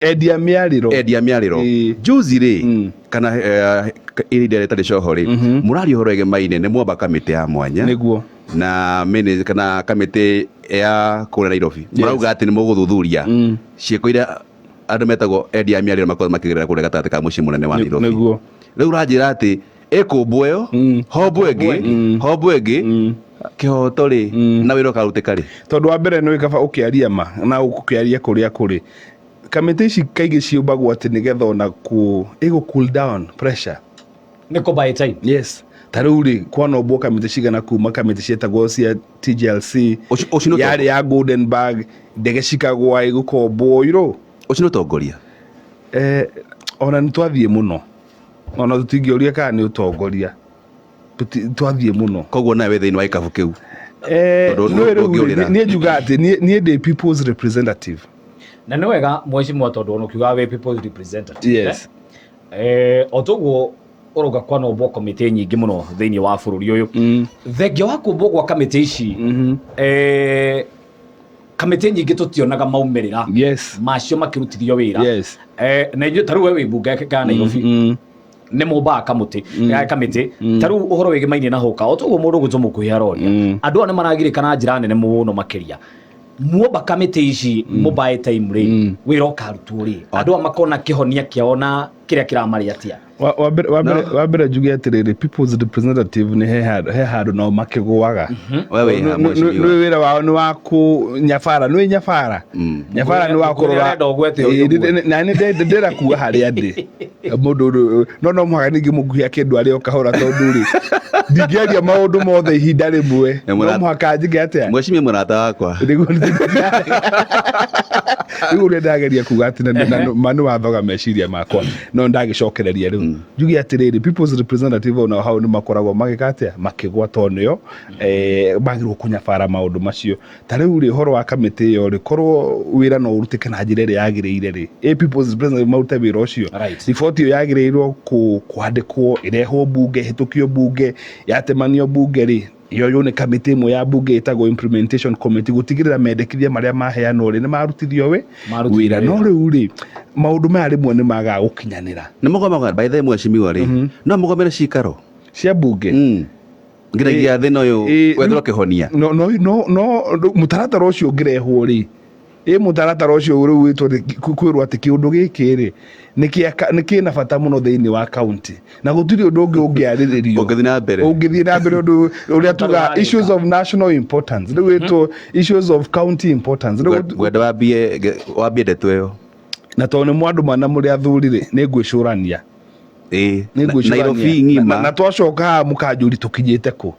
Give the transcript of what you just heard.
Endia mĩarĩro. Endia mĩarĩro. Juzi rĩ, kana ihinda rĩtarĩ coho rĩ, mũraria ũhoro ĩgemaine nĩ mwamba kamĩtĩ ya mwanya na mini kana kamĩtĩ ya kũrĩa Nairobi, marauga atĩ nĩ mũgũthuthuria ciĩko iria andũ metagwo endia a mĩarĩro makoragwo makĩgerera kũrĩa gatagatĩ ka mũciĩ mũnene wa Nairobi. Rĩu ũranjĩra atĩ ĩkũmbwo ĩyo, hombwo ĩngĩ, hombwo ĩngĩ, kĩhoto rĩ na wĩra ũkarutĩka rĩ? Tondũ wa mbere nĩ kaba ũkĩaria ma na ũkĩaria kũrĩa kũrĩ. Kamĩtĩ ici kaingĩ ciũmbagwo atĩ nĩgetha ona kũ ĩgũ cool down pressure. Nĩ kũ buy time. Yes, ta rĩu rĩ, kwanombwo kamĩtĩ cigana kuma kamĩtĩ cietagwo cia TJLC. Ũcio nĩ yarĩ ya Goldenberg, ndege cikagwa igũkombwo irũ. Ũcio nĩ ũtongoria. Ona nĩ twathiĩ mũno, ona tũtingĩũria kana nĩ ũtongoria. Twathiĩ mũno. Koguo nawe wĩ thĩinĩ wa gĩkabu kĩu? Tondũ Nĩ rĩu ndũngĩũrĩra. Niĩ njuga atĩ niĩ ndĩ people's representative. Na nĩ wega, mheshimiwa, tondũ ona ũkiuga wĩ people's representative, Yes. O toguo ũrauga kwanombwo komĩtĩ nyingĩ mũno thĩinĩ wa bũrũri ũyũ, thengia wa kũmbwo gwa kamĩtĩ ici, kamĩtĩ nyingĩ tũtionaga maumĩrĩra macio makĩrutithio wĩra. Na inyuĩ ta rĩu we wĩ mbunge ya Nairobi, nĩ mũmbaga kamũtĩ ya kamĩtĩ, ta rĩu ũhoro wĩgĩmainie na hũka, o toguo mũndũ gwĩtwo mũkuhĩ aroria, andũ aya nĩ maragirĩka na njĩra nene mũno makĩria. Muomba kamĩtĩ ici mũbae time rĩ, wĩra ũkarutwo rĩ, andũ aya makona kĩhonia kĩao na kĩrĩa kĩramarĩa atĩa? Wa mbere njuge atĩrĩrĩ, people's representative nĩ he handũ nao makĩgũaga. We wĩ ha, mheshimiwa? Nĩ wĩra wao nĩ wa kũ nyabara, nĩ nyabara, nyabara nĩ wa kũrora. Arenda ũgwete ũrĩa ũguo. Na nĩ ndĩra kuga harĩa ndĩ mũndũ no mũhaka ningĩ mũkuhĩ akĩndũ arĩa o kahora, tondũ rĩ, ndingĩaria maũndũ mothe ihinda rĩmwe. Nĩ No mũhaka njige atĩa? Mheshimiwa, mũrata wakwa. Nĩguo rĩu ũrĩa ndageria kuga atĩ na ma nĩ wathoga meciria makwa, no ndagĩcokereria rĩu njuge atĩrĩrĩ, people's representative ona hau nĩ makoragwo magĩka atĩa, makĩgwa, tondũ nĩo magĩrĩirwo kũnyabara maũndũ macio. Ta rĩu rĩ, ũhoro wa kamĩtĩ ĩyo rĩ, korwo wĩra no ũrutĩke na njĩra ĩrĩa yagĩrĩire rĩ, ĩ people's representative marute wĩra ũcio. Riboti ĩyo yagĩrĩirwo kwandĩkwo, ĩrehwo bunge, ĩhĩtũkio bunge, yatemanio bunge rĩ, yoywo nĩ kamĩtĩ ĩmwe ya bunge ĩtagwo implementation committee, gũtigĩrĩra mendekithia marĩa maheanwo rĩ, nĩ marutithio wĩ Marutithio wĩra. No wĩra. rĩu rĩ, maũndũ maya rĩmwe nĩ magaga gũkinyanĩra. Nĩ mũgomaga, by the way, mheshimiwa rĩ, no mũgomere cikaro cia bunge? Nginyagia thĩna ũyũ wetherwo kĩhonia. No mũtaratara ũcio ũngĩrehwo rĩ, ĩ mũtaratara ũcio rĩu wĩtwo kwĩrwo atĩ kĩũndũ gĩkĩ rĩ, nĩ kĩna bata mũno thĩinĩ wa county na gũtirĩ ũndũ ũngĩ ũngĩarĩrĩrio. Ũngĩthiĩ na mbere. Ũngĩthiĩ na mbere ũndũ ũrĩa tuga ũtararĩka. Issues of national importance rĩu wĩtwo issues of county importance rĩu. Ngwenda wambie ndeto ĩyo. Na tondũ nĩ mwandũ mana mũrĩ athuri rĩ, nĩ ngwĩcũrania. Nĩ ngwĩcũrania. Nairobi Na ng'ima. Twacoka haha mũkanjũri tũkinyĩte kũ.